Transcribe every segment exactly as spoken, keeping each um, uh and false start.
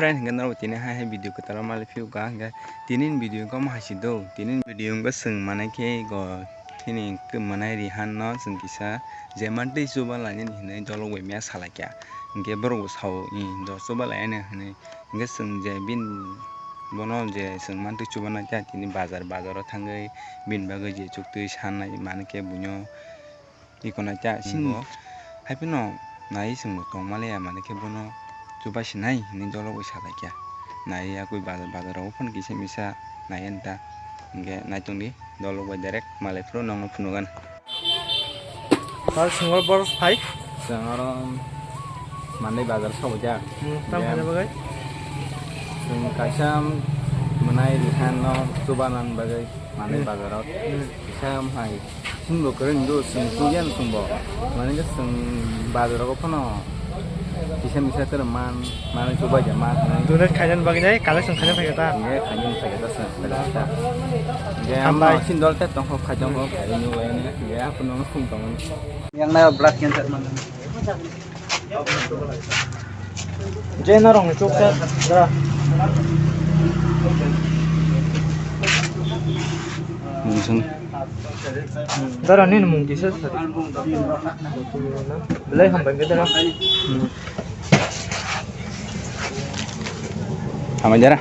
Friend, hwnkhe norok tini hai hai video kwtal o malai phiyok ka, hwnkhe tini ni video wngkha omo hai se do. Tini ni video wngkha chwng manai khe go, tini kwmani Rihan no chwng kisa je mantwi chuba lainani hinwi dolok bai mia salai kha. Hwnkhe borok bo sao, "Ih, do chuba lainani," hinwi. Hwnkhe chwng je bini, bono je chwng mantwi chuba nai kha, tini bazar, bazar o thangwi bini bagwi je chuktwi sanai manwi khe buino. Iko nai ta, hmm, sinbo. Hai phano nai chwngbo tongma le ya, mane khe bono chuba sinai hinwi dolok bai salai kha. Nai ya koi bazar, bazar rogo phano kisa misa nai ya ta. Hwnkhe nai tongdi, dolok bai direct malai phuru nongno phunugan. Hal singor boros phai. Chwng oro manwi bazar sobo ja. Hmm, tam ya. Khaina bagwi? Chwng kaisa mwnai Rihan no chuba nan bagwi manwi, hmm, bazar o. Hmm. Kisa hai. Chwngbo kwrwi wngo, chwng tugyan chwngbo. Mane khe chwng bazar rogo phano kisa misa kwrwi man, manwi chubai ja man hinwi. Dune khainan bagwi nai, collection khainan phaikha ta? Nge khainan phaikha ta chwng, khainan ta. Nge hambai. Amno chin dol te tongkho, khaijongkho, khaijongkho, nge haphano phung tongmani. Yang nayo blood cancer man. Je norokni chuksa dara. Mungsung. Dara nini mung kisa sadi. Belai hambai khe dara. Hambai dara.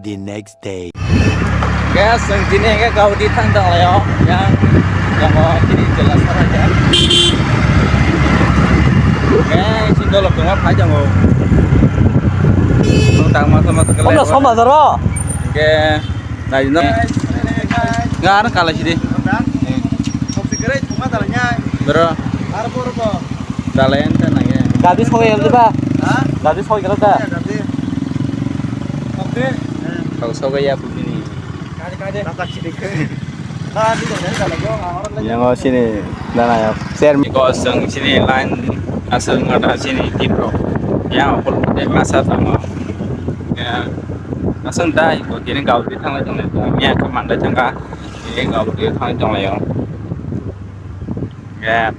The next day. Guys, chwng tini hwnkhe Guwahati thang tonglaio. Yang tongo tini jela sara khe. Guys, chini dolok tongo, phai tongo. Nung tangma sama tongkhe. Ono lai soma doro. Hwnkhe, naidi no. Nga ano kala sidi. Bro. Dalai ente nangya. Gadi sogwi gelo ba? Ha? Gadi sogwi gelo da? Ya, gadi. Oke. Kau sogwi ya putini. Kade, kade. Tatak sini ke. Kade, kade, kade, kade. Yang o sini dana ya. Share mi. Iko seng sini line asal ngata sini tipo. Yang o pul de masa tamo. Ya. Asal dai ko kini Guwahati thanglai thanglai. Miya ke mandai thangka. Kini Guwahati thanglai thanglai yo. Ya.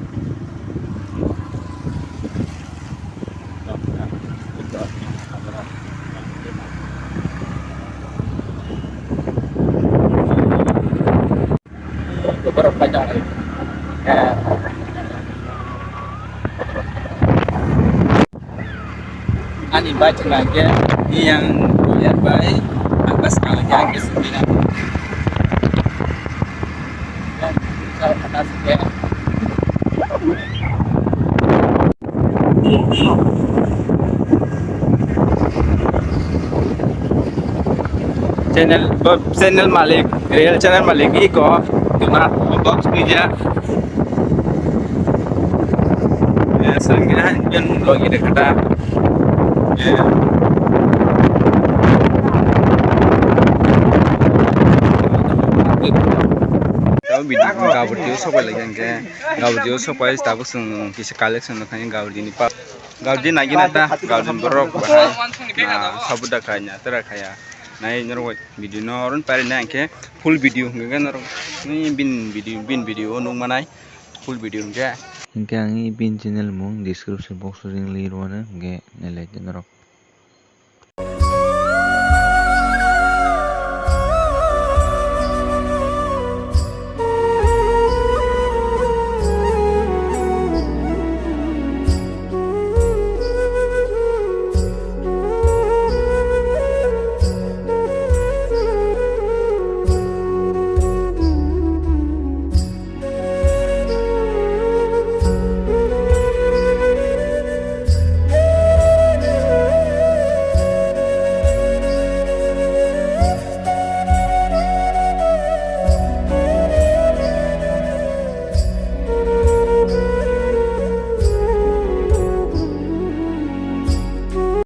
Ani bai chwng khe yang bai ang bas kala khe ang khe sumina. Yang sa kata sih. Channel, bo channel malik, real channel malik iko, tuna box media. Eh, sangkira han jan logi de kata. Eh. Tau video kabut yo sobai lagi angke. Gaudio sopai tabuk chwng kisa collection no khaini gaudini pa. Gaudi nagina ta, gaudi borok bahai. Na sabuda khaina tera khaya. Nai norok video no oron pari na angke full video hwnkhe norok ni bin video, bin video o nukmanai full video hwnkhe. Hwnkhe ang bin channel mung description box o link rwano hwnkhe nailai norok.